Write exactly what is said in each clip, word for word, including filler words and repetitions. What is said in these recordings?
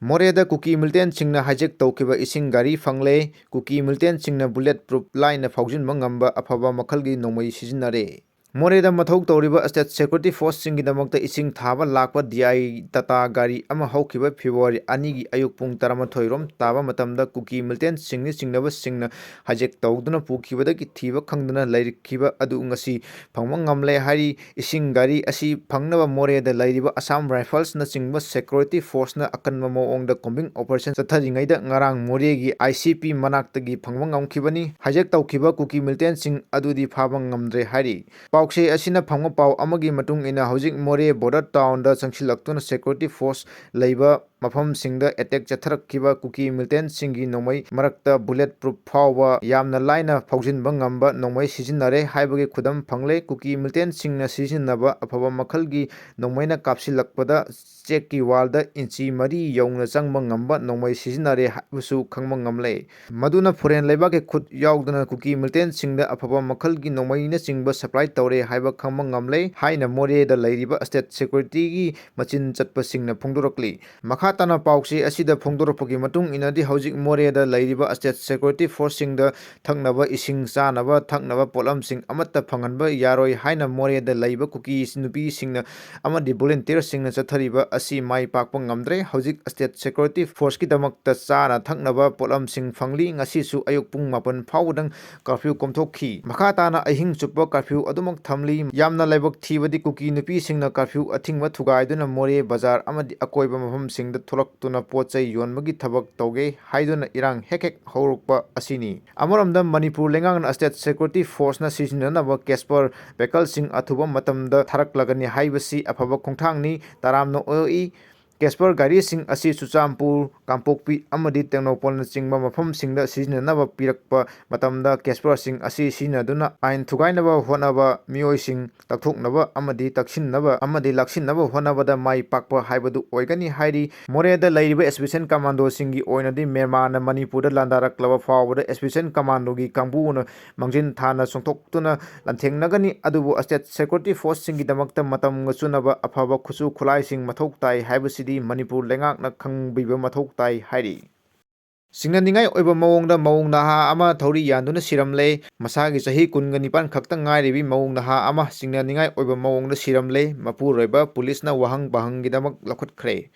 ꯃꯣꯔꯦꯗ ꯀꯨꯀꯤ ꯃꯤꯂꯤꯇꯦꯟꯁꯤꯡꯅ ꯍꯥꯏꯖꯦꯛ ꯇꯧꯈꯤꯕ ꯏꯁꯤꯡ ꯒꯥꯔꯤ ꯐꯪꯂꯦ꯫ ꯀꯨꯀꯤ ꯃꯤꯂꯤꯇꯦꯟꯁꯤꯡꯅ ꯕꯨꯂꯦꯠ ꯄ꯭ꯔꯨꯐ ꯂꯥꯏꯅ ꯐꯥꯎꯖꯤꯟꯕ ꯉꯝꯕ ꯑꯐꯕ ꯃꯈꯜꯒꯤ ꯅꯣꯡꯃꯩ ꯁꯤꯖꯤꯟꯅꯔꯦ꯫ ꯃꯣꯔꯦꯗ ꯃꯊꯧ ꯇꯧꯔꯤꯕ ꯁ꯭ꯇꯦꯠ ꯁꯦꯀ꯭ꯌꯨꯔꯤꯇꯤ ꯐꯣꯔꯁꯁꯤꯡꯒꯤꯗꯃꯛꯇ ꯏꯁꯤꯡ ꯊꯥꯕ ꯂꯥꯛꯄ ꯗꯤ ꯑꯥꯏ ꯇꯥꯇꯥ ꯒꯥꯔꯤ ꯑꯃ ꯍꯧꯈꯤꯕ ꯐꯦꯕ꯭ꯔꯨꯋꯥꯔꯤ ꯑꯅꯤꯒꯤ ꯑꯌꯨꯛ ꯄꯨꯡ ꯇꯔꯥꯃꯥꯊꯣꯏ ꯔꯣꯝ ꯇꯥꯕ ꯃꯇꯝꯗ ꯀꯨꯀꯤ ꯃꯤꯂꯤꯇꯦꯟꯁꯤꯡꯅ ꯆꯤꯡꯅꯕꯁꯤꯡꯅ ꯍꯥꯏꯖꯦꯛ ꯇꯧꯗꯨꯅ ꯄꯨꯈꯤꯕꯗꯒꯤ ꯊꯤꯕ ꯈꯪꯗꯅ ꯂꯩꯔꯤꯈꯤꯕ ꯑꯗꯨ ꯉꯁꯤ ꯐꯪꯕ ꯉꯝꯂꯦ ꯍꯥꯏꯔꯤ꯫ ꯏꯁꯤꯡ ꯒꯥꯔꯤ ꯑꯁꯤ ꯐꯪꯅꯕ ꯃꯣꯔꯦꯗ ꯂꯩꯔꯤꯕ ꯑꯁꯥꯝ ꯔꯥꯏꯐꯜꯁꯅꯆꯤꯡꯕ ꯁꯦꯀ꯭ꯌꯨꯔꯤꯇꯤ ꯐꯣꯔꯁꯅ ꯑꯀꯟꯕ ꯃꯑꯣꯡꯗ ꯀꯣꯝꯕꯤꯡ ꯑꯣꯄꯔꯦꯁꯟ ꯆꯠꯊꯔꯤꯉꯩꯗ ꯉꯔꯥꯡ ꯃꯣꯔꯦꯒꯤ ꯑꯥꯏ ꯁꯤ ꯄꯤ ꯃꯅꯥꯛꯇꯒꯤ ꯐꯪꯕ ꯉꯝꯈꯤꯕꯅꯤ꯫ ꯍꯥꯏꯖꯦꯛ ꯇꯧꯈꯤꯕ ꯀꯨꯀꯤ ꯃꯤꯂꯤꯇꯦꯟꯁꯤꯡ ꯑꯗꯨꯗꯤ ꯐꯥꯕ ꯉꯝꯗ꯭ꯔꯦ ꯍꯥꯏꯔꯤ꯫ ꯄꯥꯎꯆꯦ ꯑꯁꯤꯅ ꯐꯪꯕ ꯄꯥꯎ ꯑꯃꯒꯤ ꯃꯇꯨꯡ ꯏꯟꯅ ꯍꯧꯖꯤꯛ ꯃꯣꯔꯦ ꯕꯣꯔꯗꯔ ꯇꯥꯎꯟꯗ ꯆꯪꯁꯤꯜꯂꯛꯇꯨꯅ ꯁꯦꯀ꯭ꯌꯨꯔꯤꯇꯤ ꯐꯣꯔꯁ ꯂꯩꯕ ꯃꯐꯝꯁꯤꯡꯗ ꯑꯦꯇꯦꯛ ꯆꯠꯊꯔꯛꯈꯤꯕ ꯀꯨꯀꯤ ꯃꯤꯂꯤꯇꯦꯟꯁꯤꯡꯒꯤ ꯅꯣꯡꯃꯩ ꯃꯔꯛꯇ ꯕꯨꯂꯦꯠ ꯄ꯭ꯔꯨꯐ ꯐꯥꯎꯕ ꯌꯥꯝꯅ ꯂꯥꯏꯅ ꯐꯥꯎꯖꯤꯟꯕ ꯉꯝꯕ ꯅꯣꯡꯃꯩ ꯁꯤꯖꯤꯟꯅꯔꯦ ꯍꯥꯏꯕꯒꯤ ꯈꯨꯗꯝ ꯐꯪꯂꯦ꯫ ꯀꯨꯀꯤ ꯃꯤꯂꯤꯇꯦꯟꯁꯤꯡꯅ ꯁꯤꯖꯤꯟꯅꯕ ꯑꯐꯕ ꯃꯈꯜꯒꯤ ꯅꯣꯡꯃꯩꯅ ꯀꯥꯞꯁꯤꯜꯂꯛꯄꯗ ꯆꯦꯛꯀꯤ ꯋꯥꯜꯗ ꯏꯟꯆꯤ ꯃꯔꯤ ꯌꯧꯅ ꯆꯪꯕ ꯉꯝꯕ ꯅꯣꯡꯃꯩ ꯁꯤꯖꯤꯟꯅꯔꯦ ꯍꯥꯏꯕꯁꯨ ꯈꯪꯕ ꯉꯝꯂꯦ꯫ ꯃꯗꯨꯅ ꯐꯣꯔꯦꯟ ꯂꯩꯕꯥꯛꯀꯤ ꯈꯨꯠ ꯌꯥꯎꯗꯅ ꯀꯨꯀꯤ ꯃꯤꯂꯤꯇꯦꯟꯁꯤꯡꯗ ꯑꯐꯕ ꯃꯈꯜꯒꯤ ꯅꯣꯡꯃꯩꯅꯆꯤꯡꯕ ꯁꯄ꯭ꯂꯥꯏ ꯇꯧꯔꯦ ꯍꯥꯏꯕ ꯈꯪꯕ ꯉꯝꯂꯦ ꯍꯥꯏꯅ ꯃꯣꯔꯦꯗ ꯂꯩꯔꯤꯕ ꯁ꯭ꯇꯦꯠ ꯁꯦꯀ꯭ꯌꯨꯔꯤꯇꯤꯒꯤ ꯃꯆꯤꯟ ꯆꯠꯄꯁꯤꯡꯅ ꯐꯣꯡꯗꯣꯔꯛꯂꯤ꯫ ꯃꯈꯥ ꯇꯥꯅ ꯄꯥꯎꯆꯦ ꯑꯁꯤꯗ ꯐꯣꯡꯗꯣꯔꯛꯄꯒꯤ ꯃꯇꯨꯡ ꯏꯟꯅꯗꯤ ꯍꯧꯖꯤꯛ ꯃꯣꯔꯦꯗ ꯂꯩꯔꯤꯕ ꯁ꯭ꯇꯦꯠ ꯁꯦꯀ꯭ꯌꯨꯔꯤꯇꯤ ꯐꯣꯔꯁꯁꯤꯡꯗ ꯊꯛꯅꯕ ꯏꯁꯤꯡ, ꯆꯥꯅꯕ ꯊꯛꯅꯕ ꯄꯣꯠꯂꯝꯁꯤꯡ ꯑꯃꯠꯇ ꯐꯪꯍꯟꯕ ꯌꯥꯔꯣꯏ ꯍꯥꯏꯅ ꯃꯣꯔꯦꯗ ꯂꯩꯕ ꯀꯨꯀꯤ ꯅꯨꯄꯤꯁꯤꯡꯅ ꯑꯃꯗꯤ ꯚꯣꯂꯨꯟꯇꯤꯌꯔꯁꯤꯡꯅ ꯆꯠꯊꯔꯤꯕ ꯑꯁꯤ ꯃꯥꯏ ꯄꯥꯛꯄ ꯉꯝꯗ꯭ꯔꯦ꯫ ꯍꯧꯖꯤꯛ ꯁ꯭ꯇꯦꯠ ꯁꯦꯀ꯭ꯌꯨꯔꯤꯇꯤ ꯐꯣꯔꯁꯀꯤꯗꯃꯛꯇ ꯆꯥꯅ ꯊꯛꯅꯕ ꯄꯣꯠꯂꯝꯁꯤꯡ ꯐꯪꯂꯤ꯫ ꯉꯁꯤꯁꯨ ꯑꯌꯨꯛ ꯄꯨꯡ ꯃꯥꯄꯟ ꯐꯥꯎꯕꯗꯪ ꯀꯔꯐ꯭ꯌꯨ ꯀꯣꯝꯊꯣꯛꯈꯤ꯫ ꯃꯈꯥ ꯇꯥꯅ ꯑꯍꯤꯡ ꯆꯨꯞꯄ ꯀꯔꯐ꯭ꯌꯨ ꯑꯗꯨꯃꯛ ꯊꯝꯂꯤ꯫ ꯌꯥꯝꯅ ꯂꯥꯏꯕꯛ ꯊꯤꯕꯗꯤ ꯀꯨꯀꯤ ꯅꯨꯄꯤꯁꯤꯡꯅ ꯀꯔꯐ꯭ꯌꯨ ꯑꯊꯤꯡꯕ ꯊꯨꯒꯥꯏꯗꯨꯅ ꯃꯣꯔꯦ ꯕꯖꯥꯔ ꯑꯃꯗꯤ ꯑꯀꯣꯏꯕ ꯃꯐꯝꯁꯤꯡꯗ ꯊꯣꯛꯂꯛꯇꯨꯅ ꯄꯣꯠ ꯆꯩ ꯌꯣꯟꯕꯒꯤ ꯊꯕꯛ ꯇꯧꯒꯦ ꯍꯥꯏꯗꯨꯅ ꯏꯔꯥꯡ ꯍꯦꯛ ꯍꯦꯛ ꯍꯧꯔꯛꯄ ꯑꯁꯤꯅꯤ꯫ ꯑꯃꯔꯣꯝꯗ ꯃꯅꯤꯄꯨꯔ ꯂꯩꯉꯥꯛꯅ ꯁ꯭ꯇꯦꯠ ꯁꯦꯀ꯭ꯌꯨꯔꯤꯇꯤ ꯐꯣꯔꯁꯅ ꯁꯤꯖꯤꯟꯅꯅꯕ ꯀꯦꯁꯄꯔ ꯚꯦꯍꯤꯀꯜꯁꯤꯡ ꯑꯊꯨꯕ ꯃꯇꯝꯗ ꯊꯥꯔꯛꯂꯒꯅꯤ ꯍꯥꯏꯕꯁꯤ ꯑꯐꯕ ꯈꯣꯡꯊꯥꯡꯅꯤ꯫ ꯇꯔꯥꯝꯅ ꯑꯣꯛꯏ꯫ ꯀꯦꯁꯄꯔ ꯒꯥꯔꯤꯁꯤꯡ ꯑꯁꯤ ꯆꯨꯔꯆꯥꯟꯄꯨꯔ, ꯀꯥꯡꯄꯣꯛꯄꯤ ꯑꯃꯗꯤ ꯇꯦꯡꯅꯧꯄꯜꯅꯆꯤꯡꯕ ꯃꯐꯝꯁꯤꯡꯗ ꯁꯤꯖꯤꯟꯅꯅꯕ ꯄꯤꯔꯛꯄ ꯃꯇꯝꯗ ꯀꯦꯁꯄꯔꯁꯤꯡ ꯑꯁꯤ ꯁꯤꯖꯤꯟꯅꯗꯨꯅ ꯑꯥꯏꯟ ꯊꯨꯒꯥꯏꯅꯕ ꯍꯣꯠꯅꯕ ꯃꯤꯑꯣꯏꯁꯤꯡ ꯇꯛꯊꯣꯛꯅꯕ ꯑꯃꯗꯤ ꯇꯛꯁꯤꯟꯅꯕ ꯑꯃꯗꯤ ꯂꯥꯛꯁꯤꯟꯅꯕ ꯍꯣꯠꯅꯕꯗ ꯃꯥꯏ ꯄꯥꯛꯄ ꯍꯥꯏꯕꯗꯨ ꯑꯣꯏꯒꯅꯤ ꯍꯥꯏꯔꯤ꯫ ꯃꯣꯔꯦꯗ ꯂꯩꯔꯤꯕ ꯁ꯭ꯄꯦꯁꯦꯜ ꯀꯃꯥꯟꯗꯣꯁꯤꯡꯒꯤ ꯑꯣꯏꯅꯗꯤ ꯃ꯭ꯌꯥꯟꯃꯥꯔꯅ ꯃꯅꯤꯄꯨꯔꯗ ꯂꯥꯟꯗꯥꯔꯛꯂꯕ ꯐꯥꯎꯕꯗ ꯁ꯭ꯄꯦꯁꯦꯜ ꯀꯃꯥꯟꯗꯣꯒꯤ ꯀꯥꯡꯕꯨꯅ ꯃꯥꯡꯖꯤꯟ ꯊꯥꯅ ꯆꯣꯡꯊꯣꯛꯇꯨꯅ ꯂꯥꯟꯊꯦꯡꯅꯒꯅꯤ꯫ ꯑꯗꯨꯕꯨ ꯁ꯭ꯇꯦꯠ ꯁꯦꯀ꯭ꯌꯨꯔꯤꯇꯤ ꯐꯣꯔꯁꯁꯤꯡꯒꯤꯗꯃꯛꯇ ꯃꯇꯝꯒ ꯆꯨꯅꯕ ꯑꯐꯕ ꯈꯨꯠꯁꯨ ꯈꯨꯠꯂꯥꯏꯁꯤꯡ ꯃꯊꯧ ꯇꯥꯏ ꯍꯥꯏꯕꯁꯤ ꯇꯥꯔꯒꯗꯤ ꯃꯅꯤꯄꯨꯔ ꯂꯩꯉꯥꯛꯅ ꯈꯪꯕꯤꯕ ꯃꯊꯧ ꯇꯥꯏ ꯍꯥꯏꯔꯤ꯫ ꯆꯤꯡꯅꯅꯤꯡꯉꯥꯏ ꯑꯣꯏꯕ ꯃꯑꯣꯡꯗ ꯃꯧ ꯅꯍꯥ ꯑꯃ ꯊꯧꯔꯤ ꯌꯥꯟꯗꯨꯅ ꯁꯤꯔꯝꯂꯦ꯫ ꯃꯁꯥꯒꯤ ꯆꯍꯤ ꯀꯨꯟꯒ ꯅꯤꯄꯥꯟ ꯈꯛꯇ ꯉꯥꯏꯔꯤꯕꯤ ꯃꯧ ꯅꯍꯥ ꯑꯃ ꯆꯤꯡꯅꯅꯤꯡꯉꯥꯏ ꯑꯣꯏꯕ ꯃꯑꯣꯡꯗ ꯁꯤꯔꯝꯂꯦ꯫ ꯃꯄꯨꯔꯣꯏꯕ ꯄꯨꯂꯤꯁꯅ ꯋꯥꯍꯪ ꯄꯥꯍꯪꯒꯤꯗꯃꯛ ꯂꯧꯈꯠꯈ꯭ꯔꯦ꯫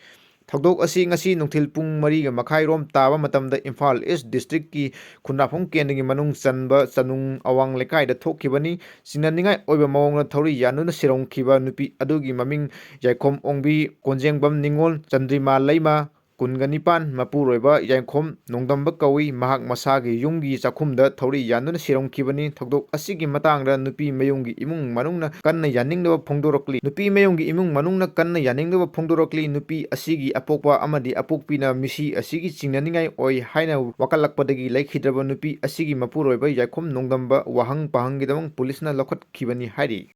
ꯊꯧꯗꯣꯛ ꯑꯁꯤ ꯉꯁꯤ ꯅꯨꯡꯊꯤꯜ ꯄꯨꯡ ꯃꯔꯤꯒ ꯃꯈꯥꯏ ꯔꯣꯝ ꯇꯥꯕ ꯃꯇꯝꯗ ꯏꯝꯐꯥꯜ ꯏꯁ ꯗꯤꯁꯇ꯭ꯔꯤꯛꯀꯤ ꯈꯨꯟꯗ꯭ꯔꯥꯛꯐꯝ ꯀꯦꯟꯗ꯭ꯔꯒꯤ ꯃꯅꯨꯡ ꯆꯟꯕ ꯆꯅꯨꯡ ꯑꯋꯥꯡ ꯂꯩꯀꯥꯏꯗ ꯊꯣꯛꯈꯤꯕꯅꯤ꯫ ꯆꯤꯡꯅꯅꯤꯡꯉꯥꯏ ꯑꯣꯏꯕ ꯃꯑꯣꯡꯗ ꯊꯧꯔꯤ ꯌꯥꯟꯗꯨꯅ ꯁꯤꯔꯝꯈꯤꯕ ꯅꯨꯄꯤ ꯑꯗꯨꯒꯤ ꯃꯃꯤꯡ ꯌꯥꯏꯈꯣꯝ ꯑꯣꯡꯕꯤ ꯀꯣꯟꯖꯦꯡꯕꯝ ꯅꯤꯉꯣꯜ ꯆꯟꯗ꯭ꯔꯤꯃꯥ ꯂꯩꯃ, ꯀꯨꯟꯒ ꯅꯤꯄꯥꯟ, ꯃꯄꯨꯔꯣꯏꯕ ꯌꯥꯏꯈꯣꯝ ꯅꯣꯡꯗꯝꯕ ꯀꯧꯏ꯫ ꯃꯍꯥꯛ ꯃꯁꯥꯒꯤ ꯌꯨꯝꯒꯤ ꯆꯥꯛꯈꯨꯝꯗ ꯊꯧꯔꯤ ꯌꯥꯟꯗꯨꯅ ꯁꯤꯔꯝꯈꯤꯕꯅꯤ꯫ ꯊꯧꯗꯣꯛ ꯑꯁꯤꯒꯤ ꯃꯇꯥꯡꯗ ꯅꯨꯄꯤ ꯃꯌꯨꯝꯒꯤ ꯏꯃꯨꯡ ꯃꯅꯨꯡꯅ ꯀꯟꯅ ꯌꯥꯅꯤꯡꯗꯕ ꯐꯣꯡꯗꯣꯔꯛꯂꯤ꯫ ꯅꯨꯄꯤ ꯃꯌꯨꯝꯒꯤ ꯏꯃꯨꯡ ꯃꯅꯨꯡꯅ ꯀꯟꯅ ꯌꯥꯅꯤꯡꯗꯕ ꯐꯣꯡꯗꯣꯔꯛꯂꯤ꯫ ꯅꯨꯄꯤ ꯑꯁꯤꯒꯤ ꯑꯄꯣꯛꯄ ꯑꯃꯗꯤ ꯑꯄꯣꯛꯄꯤꯅ ꯃꯤꯁꯤ ꯑꯁꯤꯒꯤ ꯆꯤꯡꯅꯅꯤꯡꯉꯥꯏ ꯑꯣꯏ ꯍꯥꯏꯅ ꯋꯥꯀꯠꯂꯛꯄꯗꯒꯤ ꯂꯩꯈꯤꯗ꯭ꯔꯕ ꯅꯨꯄꯤ ꯑꯁꯤꯒꯤ ꯃꯄꯨꯔꯣꯏꯕ ꯌꯥꯏꯈꯣꯝ ꯅꯣꯡꯗꯝꯕ ꯋꯥꯍꯪ ꯄꯥꯍꯪꯒꯤꯗꯃꯛ ꯄꯨꯂꯤꯁꯅ ꯂꯧꯈꯠꯈꯤꯕꯅꯤ ꯍꯥꯏꯔꯤ꯫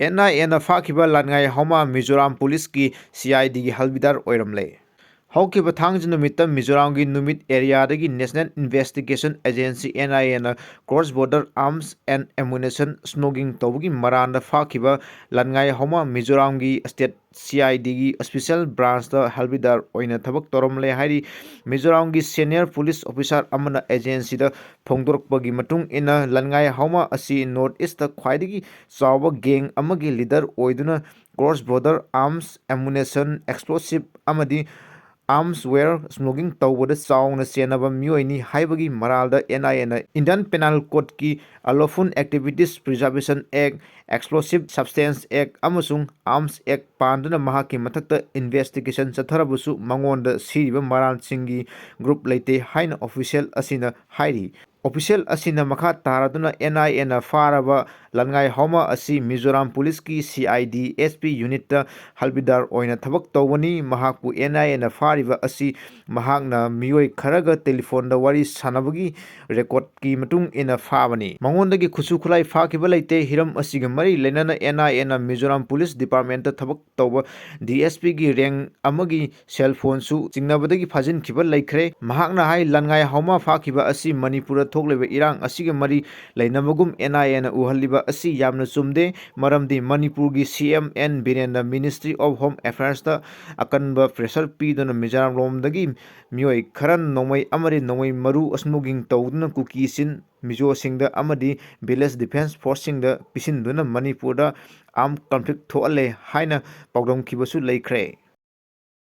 ꯑꯦꯟ ꯑꯥꯏ ꯑꯦꯅ ꯐꯥꯈꯤꯕ ꯂꯟꯉꯥꯏ ꯍꯥꯎꯃ ꯃꯤꯖꯣꯔꯥꯝ ꯄꯨꯂꯤꯁꯀꯤ ꯁꯤ ꯑꯥꯏ ꯗꯤꯒꯤ ꯍꯜꯕꯤꯗꯥꯔ ꯑꯣꯏꯔꯝꯂꯦ꯫ ꯍꯧꯈꯤꯕ ꯊꯥꯡꯖ ꯅꯨꯃꯤꯠꯇ ꯃꯤꯖꯣꯔꯥꯝꯒꯤ ꯅꯨꯃꯤꯠ ꯑꯦꯔꯤꯌꯥꯗꯒꯤ National Investigation Agency, N I A, ꯅ cross border arms and ammunition smuggling ꯇꯧꯕꯒꯤ ꯃꯔꯥꯜꯗ ꯐꯥꯈꯤꯕ ꯂꯟꯉꯥꯏ ꯍꯥꯎꯃ ꯃꯤꯖꯣꯔꯥꯝꯒꯤ state C I D ꯒꯤ special branch ꯇ ꯍꯜꯕꯤꯗꯥꯔ ꯑꯣꯏꯅ ꯊꯕꯛ ꯇꯧꯔꯝꯂꯦ ꯍꯥꯏꯔꯤ꯫ ꯃꯤꯖꯣꯔꯥꯝꯒꯤ senior police officer ꯑꯃꯅ agency ꯗ ꯐꯣꯡꯗꯣꯔꯛꯄꯒꯤ ꯃꯇꯨꯡ ꯏꯟꯅ, ꯂꯟꯉꯥꯏ ꯍꯥꯎꯃ ꯑꯁꯤ North East ꯇ ꯈ꯭ꯋꯥꯏꯗꯒꯤ ꯆꯥꯎꯕ gang ꯑꯃꯒꯤ leader ꯑꯣꯏꯗꯨꯅ cross border arms, ammunition, explosive ꯑꯃꯗꯤ arms ware smuggling ꯇꯧꯕꯗ ꯆꯥꯎꯅ ꯆꯦꯟꯅꯕ ꯃꯤꯑꯣꯏꯅꯤ ꯍꯥꯏꯕꯒꯤ ꯃꯔꯥꯜꯗ N I A ꯅ Indian Penal Code ꯀꯤ Unlawful Activities Preservation Act, Explosive Substance Act ꯑꯃꯁꯨꯡ Arms Act ꯄꯥꯟꯗꯨꯅ ꯃꯍꯥꯛꯀꯤ ꯃꯊꯛꯇ investigation ꯆꯠꯊꯔꯕꯁꯨ ꯃꯉꯣꯟꯗ ꯁꯤꯔꯤꯕ ꯃꯔꯥꯜꯁꯤꯡꯒꯤ group ꯂꯩꯇꯦ ꯍꯥꯏꯅ official ꯑꯁꯤꯅ ꯍꯥꯏꯔꯤ꯫ Official ꯑꯁꯤꯅ ꯃꯈꯥ ꯇꯥꯔꯗꯨꯅ N I A ꯅ ꯐꯥꯔꯕ ꯂꯟꯉꯥꯏ ꯍꯥꯎꯃ ꯑꯁꯤ ꯃꯤꯖꯣꯔꯥꯝ ꯄꯨꯂꯤꯁꯀꯤ C I D S P unit ꯇ ꯍꯜꯕꯤꯗꯥꯔ ꯑꯣꯏꯅ ꯊꯕꯛ ꯇꯧꯕꯅꯤ꯫ ꯃꯍꯥꯛꯄꯨ N I A ꯅ ꯐꯥꯔꯤꯕ ꯑꯁꯤ ꯃꯍꯥꯛꯅ ꯃꯤꯑꯣꯏ ꯈꯔꯒ telephone ꯗ ꯋꯥꯔꯤ ꯁꯥꯟꯅꯕꯒꯤ record ꯀꯤ ꯃꯇꯨꯡ ꯏꯟꯅ ꯐꯥꯕꯅꯤ꯫ ꯃꯉꯣꯟꯗꯒꯤ ꯈꯨꯠꯁꯨ ꯈꯨꯠꯂꯥꯏ ꯐꯥꯈꯤꯕ ꯂꯩꯇꯦ꯫ ꯍꯤꯔꯝ ꯑꯁꯤꯒ ꯃꯔꯤ ꯂꯩꯅꯅ N I A ꯅ ꯃꯤꯖꯣꯔꯥꯝ ꯄꯨꯂꯤꯁ department ꯇ ꯊꯕꯛ ꯇꯧꯕ D S P ꯒꯤ rank ꯑꯃꯒꯤ cell phone ꯁꯨ ꯆꯤꯡꯅꯕꯗꯒꯤ ꯐꯥꯖꯤꯟꯈꯤꯕ ꯂꯩꯈ꯭ꯔꯦ꯫ ꯃꯍꯥꯛꯅ ꯍꯥꯏ, ꯂꯟꯉꯥꯏ ꯍꯥꯎꯃ ꯐꯥꯈꯤꯕ ꯑꯁꯤ ꯃꯅꯤꯄꯨꯔꯗ ꯊꯣꯛꯂꯤꯕ ꯏꯔꯥꯡ ꯑꯁꯤꯒ ꯃꯔꯤ ꯂꯩꯅꯕꯒꯨꯝ ꯑꯦꯟ ꯑꯥꯏ ꯑꯦꯅ ꯎꯍꯜꯂꯤꯕ ꯑꯁꯤ ꯌꯥꯝꯅ ꯆꯨꯝꯗꯦ꯫ ꯃꯔꯝꯗꯤ ꯃꯅꯤꯄꯨꯔꯒꯤ ꯁꯤ ꯑꯦꯝ ꯑꯦꯟ ꯕꯤꯔꯦꯟꯅ Ministry of Home Affairsꯇ ꯑꯀꯟꯕ pressure ꯄꯤꯗꯨꯅ ꯃꯤꯖꯣꯔꯥꯝ ꯂꯣꯝꯗꯒꯤ ꯃꯤꯑꯣꯏ ꯈꯔ ꯅꯣꯡꯃꯩ ꯑꯃꯗꯤ ꯅꯣꯡꯃꯩ ꯃꯔꯨ smuggling ꯇꯧꯗꯨꯅ ꯀꯨꯀꯤ ꯆꯤꯟ ꯃꯤꯖꯣꯁꯤꯡꯗ ꯑꯃꯗꯤ Village Defence Forceꯁꯤꯡꯗ ꯄꯤꯁꯤꯟꯗꯨꯅ ꯃꯅꯤꯄꯨꯔꯗ armed conflict ꯊꯣꯛꯍꯜꯂꯦ ꯍꯥꯏꯅ ꯄꯥꯎꯗꯝꯈꯤꯕꯁꯨ ꯂꯩꯈ꯭ꯔꯦ꯫